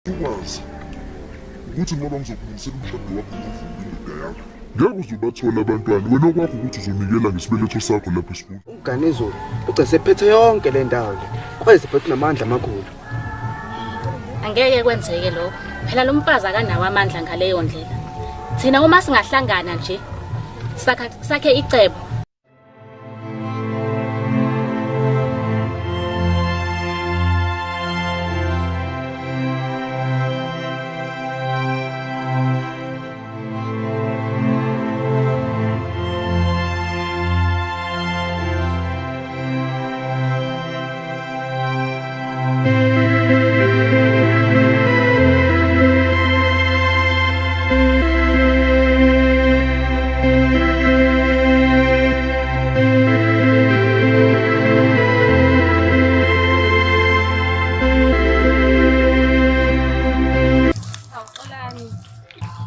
Ukwazi ukuthi ngoba ngizokulungisela umshado wakho ngivumile indoda yakho. Ngeke uze ubathole abantwana wena okwakho ukuthi uzonikela ngesibeletho sakho lapha esikoleni. UMganizulu ugcine sephethe yonke le ndawo le. Kwaye sephethe namandla amakhulu. Angeke kwenzeke lokho. Phela lo mfazi akanawo amandla ngaleyo ndlela. Thina uma singahlangana nje sakha sakhe icebo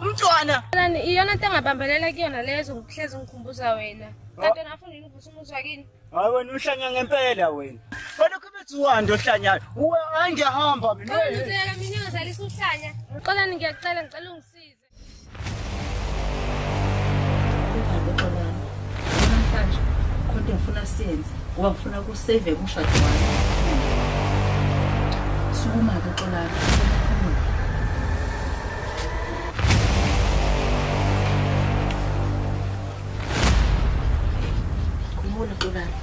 Umntwana. Xolani, iyona nto engabambelela kuyona lezo ngihlezi ngikhumbuza wena. Kanti wena afuna yini ukuvusa umuzi wakini? Hayi wena uhlanya ngempela wena. Balokhu bethi wande ohlanyayo. Uwe hayi ngiyahamba mina. Xolani, ngicela mina ungazalisa uhlanya. Xolani ngiyacela ngicela ungisize. Kungabe Xolani. Namhlanje khona ngifuna siyenze ngoba ngifuna kusave umshado wami. Sukuma-ke Xolani. Khumula Xolani.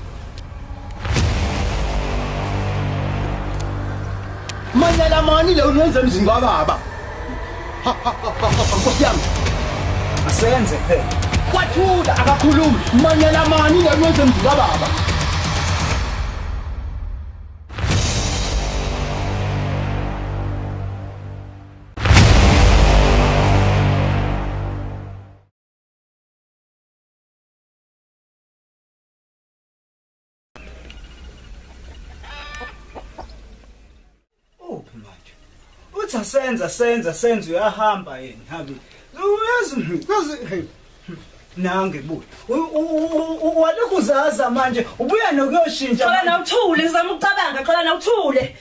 Manyala mani le unenza emzini kababa. Nkosi yami. Asenze phela. Kwathula akakhulumi. Manyala mani le unenza emzini kababa. Uphi manje? Uthi asenza senza senza uyahamba yena habi. Uyazi uyazi nange buya. Walokhu uzaza manje ubuya nokuyoshintsha. Xola nawuthule ngizama ukucabanga Xola nawuthule.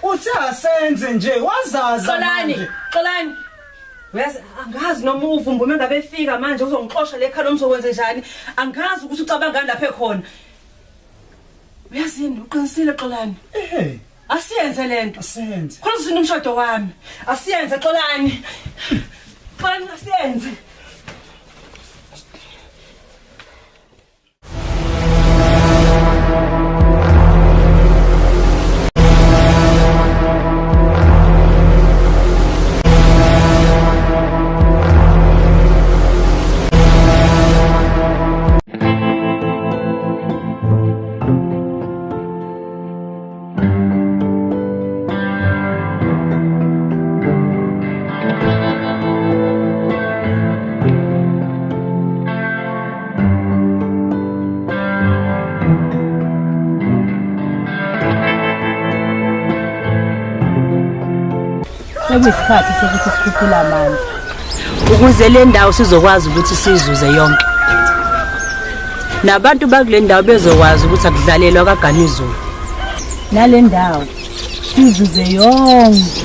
Uthi asenze nje wazaza Xolani, manje. Xolani. Uyazi angazi noma uvumbu uma ngabe efika manje uzongixosha le khalo umzokwenze njani. Angazi ukuthi ucabangani lapha ekhona. Uyazini uqinisile Xolani. Ehhe Asiyenze lento. asenze. Khona uzinto umshado wami. Asiyenze Xolani. Xolani asiyenze. Sekuyisikhathi sokuthi sikhuphule amandla ukuze le ndawo sizokwazi ukuthi siyizuze yonke. Nabantu bakule ndawo bezokwazi ukuthi akudlalelwa kaGanizulu. Nale ndawo sizuze yonke.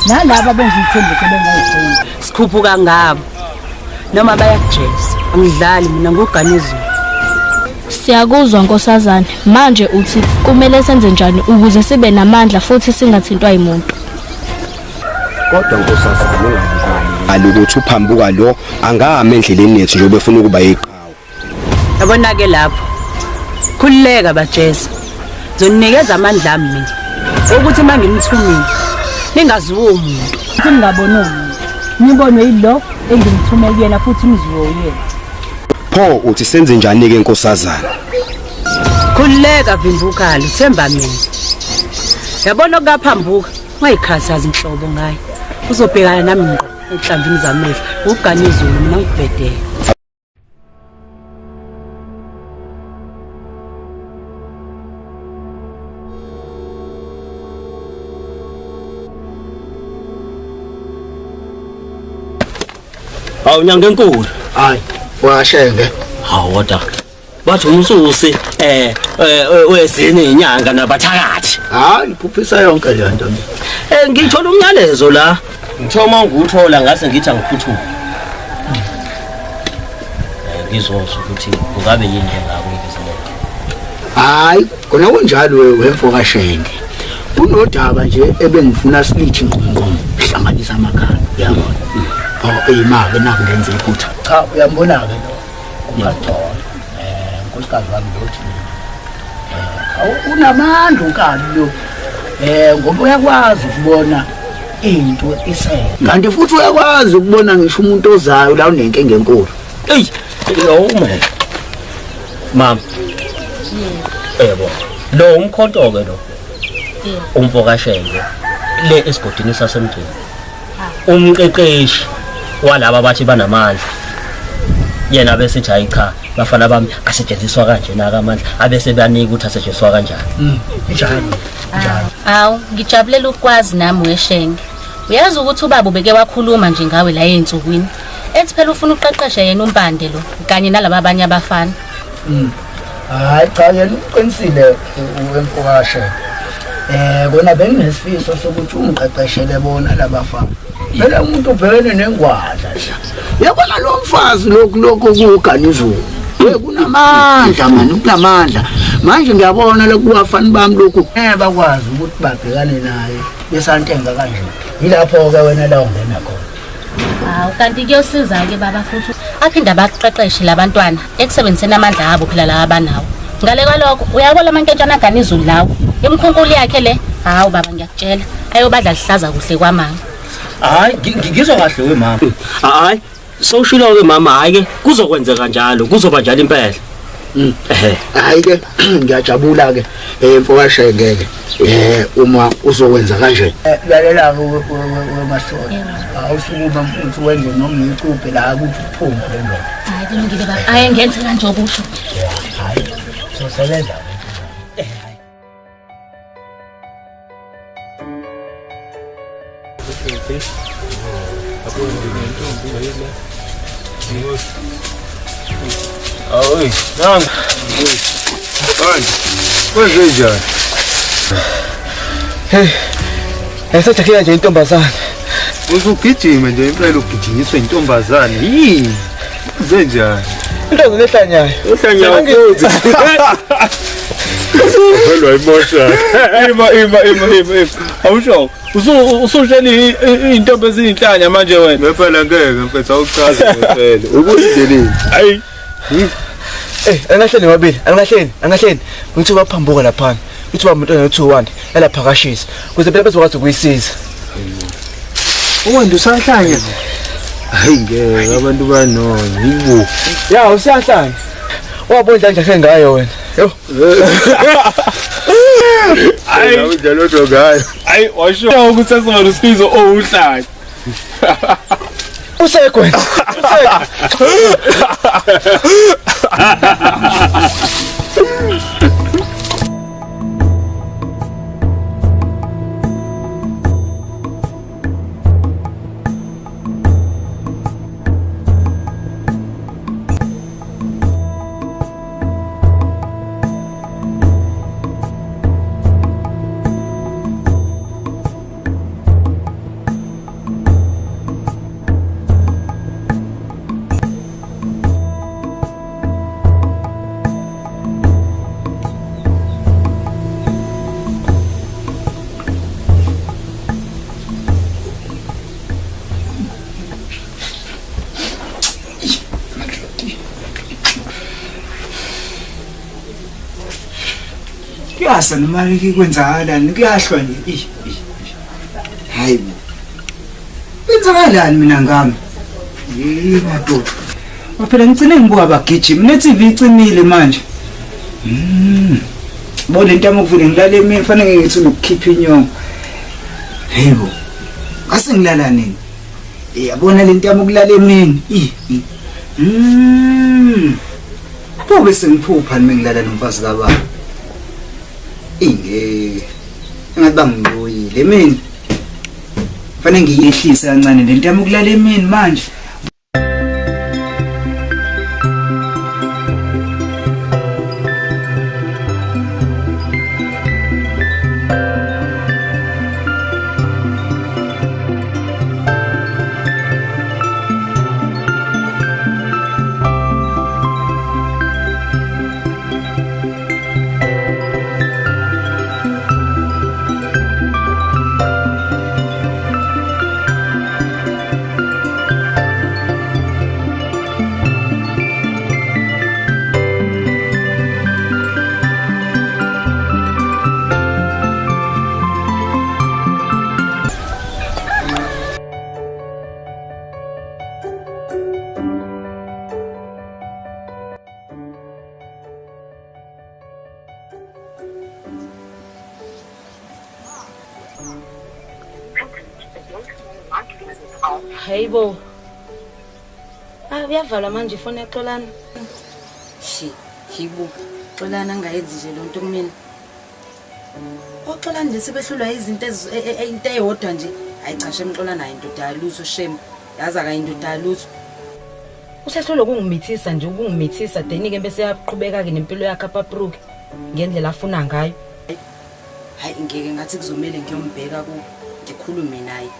Nalaba benza ithembiso bengayigcini. Sikhuphuka ngabo. Noma bayakujeza. Angidlali mina nguGanizulu. Siyakuzwa nkosazane. Manje uthi kumele senze njani ukuze sibe namandla futhi singathintwa yimuntu? Kodwa nkosazana ungalibali ukuthi uphambuka lo angami endleleni yethu njengoba efuna ukuba yiqhawe. Yabona ke lapho. Khululeka bajeza. Ngizoninikeza amandla ami mina. Ukuthi uma ngimthumile ningaziwo umuntu. Futhi ningaboni umuntu. Nibonwe yilo engimthume kuyena futhi niziwe uyena. Pho uthi senze njani ke nkosazana? Khululeka Vimbukhalo, themba mina. Yabona okaphambuka, ungayikhathazi inhlobo ngaye. Uzobhekana nami ngqo enhlamvini zamehlo. Ugane izulu mina ngibhedele. Hawu nyanga enkulu. Hayi, washenge. Hawu kodwa bathi umsusi wezinye inyanga nabathakathi. Hayi ngiphuphisa yonke le nto. Ngithola umyalezo la. Ngithoma nguthola ngase ngithi angiphuthume. Ngizozwa ukuthi kungabe yini lengako ibhizinesi. Hayi kona kunjalo wemfo kaShenge. Kunodaba nje ebengifuna silithi ngqongqo hlanganisa amakhanda uyabona. Oh imake naku ngenza iphutha. Cha uyambona ke lo. Ungathola. Unkosikazi wami lo thi. Unamandla unkabi lo. Ngoba uyakwazi ukubona into isele. Kanti futhi uyakwazi ukubona ngisho umuntu ozayo la unenkinga enkulu. Ey, lo man. Mama. Yebo. Lo umkhonto ke lo. Umfo kaShenge le esigodini sasemgcini. Umqeqeshi walaba bathi banamandla. Yena bese ethi hayi cha bafana bami asetshenziswa kanje naka amandla abese banika ukuthi asetshenziswa kanjani. Njalo. Njalo. Awu, ngijabulela ukwazi nami weShenge. Uyazi ukuthi ubaba ubeke wakhuluma nje ngawe la ey'nsukwini. Ethi phela ufuna uqeqeshe yena uMpande lo kanye nalaba abanye abafana. Hayi cha yena uqinisile wemfo kaShenge. Kona benginesifiso sokuthi ungiqeqeshele bona labafana. Phela umuntu ubhekene nengwadla nje. Uyabona lo mfazi lokhu lokhu kuganizulu. Kunamandla mani, kunamandla. Manje ngiyabona lokhu bafana bami lokhu bakwazi ukuthi babhekane naye besantenga kanje. Yilapho ke wena la ungena khona. Hawu kanti kuyosiza ke baba futhi aphinde abaqeqeshe labantwana ekusebenziseni amandla abo phela la abanawo. Ngale kwalokho uyabona amankentshana agana izulu lawo. Imkhunkulu yakhe le, hawu baba ngiyakutshela, ayobadla lihlaza kuhle kwamanga. Hayi ngizwa kahle we mama. Hayi sowushilo ke mama hayi ke kuzokwenzeka njalo kuzoba njalo impela. Hayi ke ngiyajabula ke mfo kaShenge ke uma uzokwenza kanje. Lalela ke wemasona. Awusukuma mfuthu wenze noma icuphe la ukuthi uphume le ndoda. Hayi kulungile baba. Hayi ngenze kanje okusho. Hayi sosebenza. Awu, nangu. Manje, kwenze njani? Hey. Esajakhela nje intombazane. Uzugijima nje impela ugijinyiswe intombazane. Yini? Kwenze njani? Intombazane ehlanyayo. Ehlanyayo futhi. Hello imosha. Ima ima ima ima. Awusho, usushela intombi ezinhlanya manje wena. Phela ngeke mfethu awuchaze ngempela. Ukulindeleni? Hayi. Angahleni wabili, angahleni. Ngithi baphambuka lapha. Uthi bamntwana no21 yalapha kashisa. Kuze phela bezokwazi ukuyisiza. Uwena usahlanya. Hayi ngeke abantu banona yibo. Ya usahlanya. Wabona nje ngayo wena. Yo. Hayi njalo ngayo. Hayi washo ukuthi sesona usizo owuhlanya. Usekho wena. Kuyasa noma kwenzakalani kuyahlwa nje. Hayi bo. Kwenzakalani mina ngami? Yey madoda. Phela ngicine ngibuka abagijimi ne TV icimile manje. Bona into yami ukuvele ngilale emini fanele ngithi ukukhipha inyongo. Hey bo. Ngase ngilala nini? Yabona lento yami ukulala emini. Pho bese ngiphupha nimi ngilala nomfazi kababa. Inge. Engathi bangibuyile mina. Fanele ngiyehlise kancane lento yami ukulala emini manje. Hayibo. Ah, uyavalwa manje ifoni yaxolana. Shi, yibo. Xolana angayenzi nje lonto kumina. Oxolana nje sebehlulwa izinto into eyodwa nje. Hayi cha shem Xolana hayi indoda yalutho shem. Yazi akayindoda yalutho. Usehlulwa ukungimithisa nje ukungimithisa then ke bese yaqhubeka ke nempilo yakhe apapruke ngendlela afuna ngayo. Hayi ngeke ngathi kuzomela ngiyombheka ku ngikhulume naye.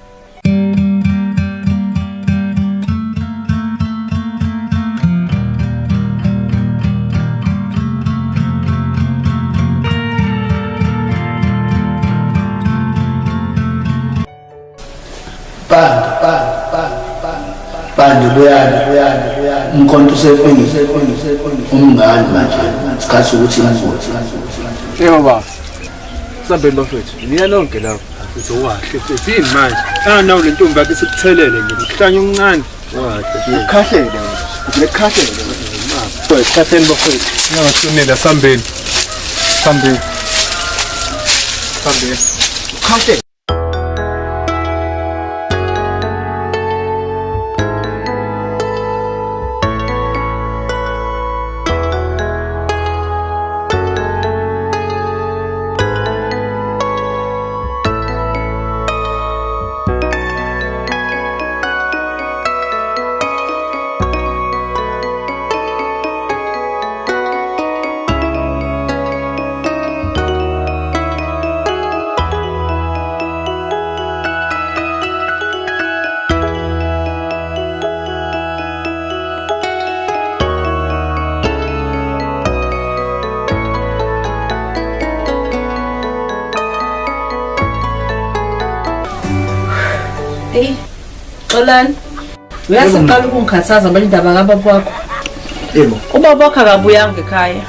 Bandi buyani buyani buyani umkhonto usefike umngani manje isikhathi sokuthi ngivuke. Yebo baba. Sambeni bafethu. Niya nonke lapho. Mfethu wahle mfethu yini manje? Ah nawu le ntombi yakhe isikuthelele nje mhlanye omncane. Wahle. Ukhahlele wena. Ukhahlele wena. Sikhatheni bafethu. Ngiyashonela sambeni. Sambeni. Sambeni. Ukhahlele. Hey, Xolani. Uyasiqala ukungikhathaza manje indaba kababa wakho. Yebo. Ubaba wakho akabuyanga ekhaya.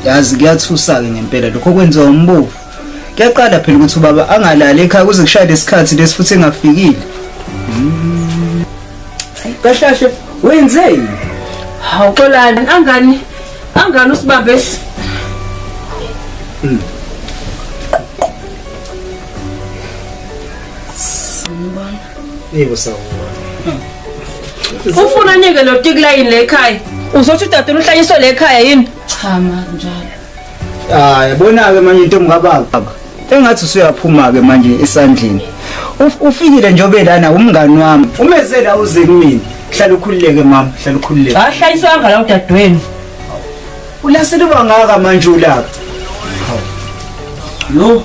Yazi kuyathusa-ke ngempela lokho kwenziwa umbovu. Kuyaqala phela ukuthi ubaba angalali ekhaya kuze kushaye lesikhathi lesi futhi engafikile. Kahle kahle wenzeni? Hawu Xolani, angani angani usibambe Sanibona. Yebo sawubona. Ufuna nike lo tiki line le ekhaya? Uzothi udadewenu uhlanyiswe le ekhaya yini? Cha ma njalo. Ah, yabona-ke manje intombi kababa. Engathi usuyaphuma-ke manje esandleni. Ufikile nje lana umngani wami. Umeze la uze kumina. Hlala ukhululeke mama, hlala ukhululeke. Ahlanyiswanga la udadewenu. Ulasela ubangaka manje ulapha. Yo.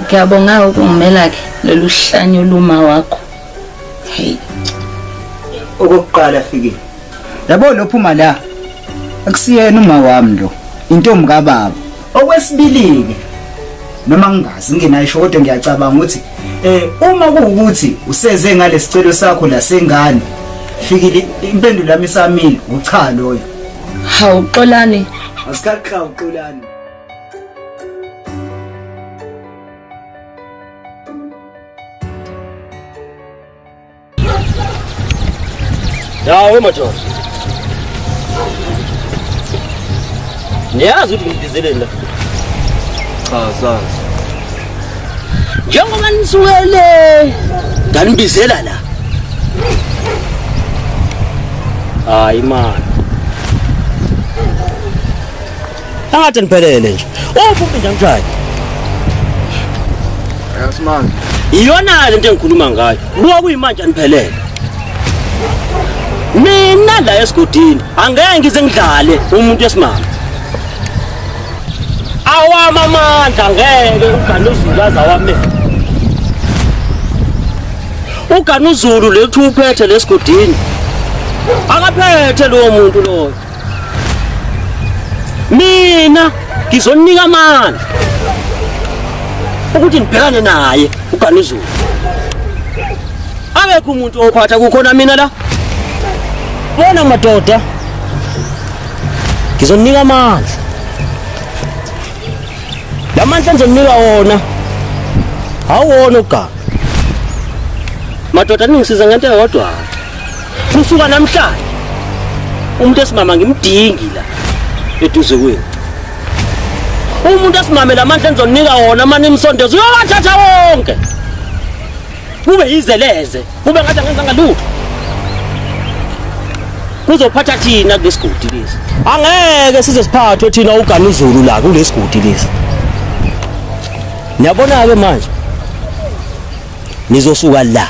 Ngiyabonga ukungimela ke lolu hlanyo luma wakho. Hey. Okokuqala fikile. Yabo lo phuma la. Akusiyena uma wami lo. Intombi kababa. Okwesibili ke noma ngingazi nginayisho kodwa ngiyacabanga ukuthi uma kuwukuthi useze ngalesicelo sakho lasengane fikile impendulo yami isamile ucha loyo. Hawu Xolani. Asikaqha uXolani. Yawe madoda. Niyazi ukuthi ngibizeleni la. Cha sazi. Njengoba nisukele nganibizela la. Hayi man. Angathi niphelele nje. Uphi umpinda mshaya? Yasimanga. Iyona lento engikhuluma ngayo. Buka kuyimanje aniphelele. Mina la esigodini angeke ngize ngidlale umuntu wesimama. Awama amandla ngeke uGanuzulu azawamela. UGanuzulu lethu uphethe lesigodini. Akaphethe lowo muntu loyo. Mina ngizonika amandla ukuthi ngibhekane naye uGanuzulu. Akekho umuntu ophatha kukhona mina la. Bona madoda. Ngizonika amandla. Lamandla engizonika wona awona uganga. Madoda ningisiza ngento eyodwa. Kusuka namhlanje umuntu esimama ngimdingi la eduze kwenu. Umuntu esimame lamandla enizoninika wona manje imsondezo uyowathatha wonke. Kube yizeleze, kube ngathi angenzanga lutho. Kuzophatha thina kulesigodi lesi. Angeke size siphathwe thina ugana izulu la kulesigodi lesi. Niyabona ke manje. Nizosuka la.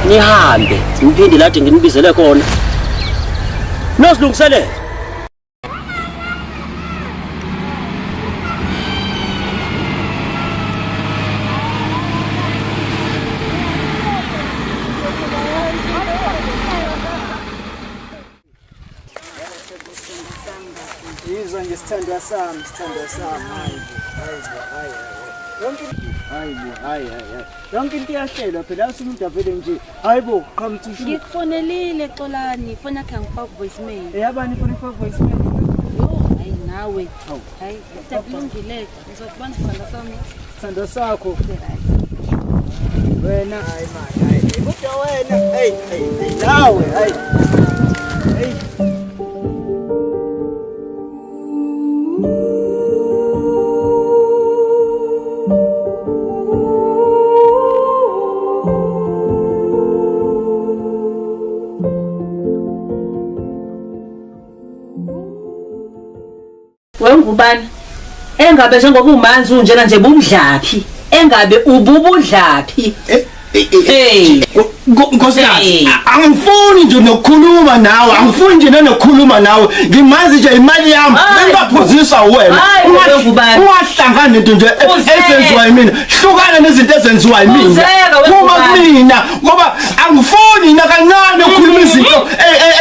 Nihambe, ngiphinde lade nginibizele khona. Nozilungiselele. Yizwa nje sithandwa sami, sithandwa sami. Hayi bo, hayi hayi. Yonke hayi bo, hayi hayi. Yonke into iyahlelwa phela umuntu avele nje. Hayi bo, qhamuthi usho. Ngikufonelile Xolani, ifoni yakhe angifaka voicemail. Eyabani ifoni ifaka voicemail? Yo, hayi nawe. Hayi, kodwa kulungile. Ngizokubona sithandwa sami. Sithandwa sakho. Wena hayi manje, hayi. Kodwa wena, hey, hey, nawe, hayi. Hey. Wengubani? Engabe njengoba umanzi unjena nje bumdlaphi? Engabe ububudlaphi? Hey, Nkosikazi, angifuni nje nokukhuluma nawe, angifuni nje nokukhuluma nawe. Ngimazi nje imali yami, bengaphuzisa wena. Ungahlangani nento nje ezenziwa yimina. Hlukana nezinto ezenziwa yimina. Phuma kumina ngoba angifuni nakancane ukukhuluma izinto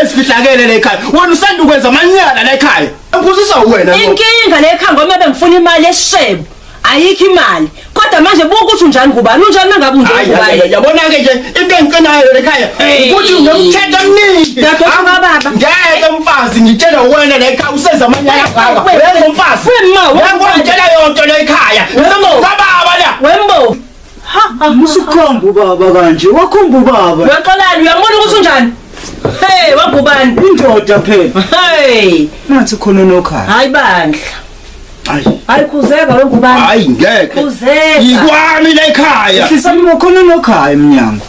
ezifihlakele la ekhaya. Wena usanda ukwenza amanyala la ekhaya. Ngiphuzisa wena. Inkinga le ekhaya ngoba bengifuna imali eshebo. Ayikho imali. Kodwa manje buka ukuthi unjani kubani, unjani mangabe unjani kubani. Yabona ke nje into engicinayo lekhaya ukuthi unomthetho omningi. Baba. Ngeke mfazi ngitshela wena la ekhaya usenza amanyala ngaka. Wena mfazi. Wema, ngitshela yonke la ekhaya. Baba la. Wembo. Ha, musukhomba ubaba kanje. Wakhomba ubaba. Wexolani uyambona ukuthi unjani? Hey, wangubani? Indoda phela. Hey, nathi khona nokhaya. Hayi bandla. Hayi khuzeka wengubani? Hayi ngeke. Khuzeka. Yikwami la ekhaya. Hlisa khona nokhaya emnyango.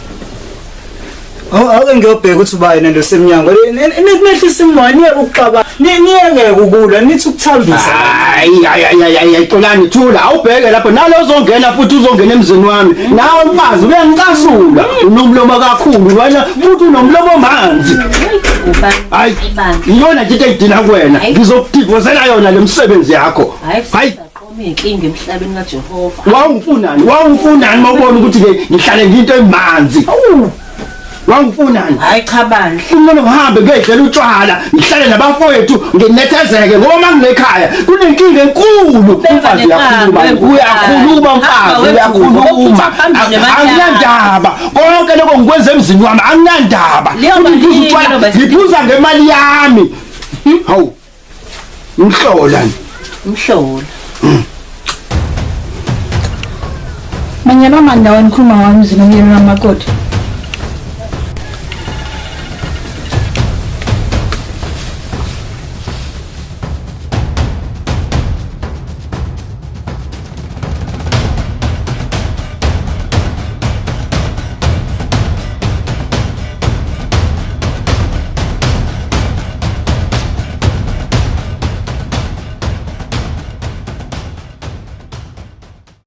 Ake ngiyobheka ukuthi uba yena lo semnyango. Nehlisa imoya niye ukuxaba. Niyeke ukulwa nithi ukuthambisa. Hayi hayi hayi hayi Xolani thula awubheke lapho nalo uzongena futhi uzongena emzini wami. Nawe mfazi uyangicasula. Unomlomo kakhulu wena futhi unomlomo manzi. Hayi iyona nje into eyidina kuwena. Ngizokudivosela yona le msebenzi yakho. Hayi inkinga emhlabeni kaJehova. Wawungifunani? Wawungifunani mawubona ukuthi ke ngihlale nginto emanzi. Wangifunani? Hayi cha bandla. Kumele ngihambe ngiyodlela utshwala, ngihlale nabafowethu nginethezeke ngoba manginekhaya kunenkinga enkulu. Umfazi uyakhuluma, uyakhuluma mfazi, uyakhuluma. Anginandaba. Konke lokho ngikwenza emzini wami, anginandaba. Ngiphuza utshwala, ngiphuza ngemali yami. Hawu. Umhlola. Umhlola. Manyana mandawo nikhuluma wami zinomyeni wamakoti.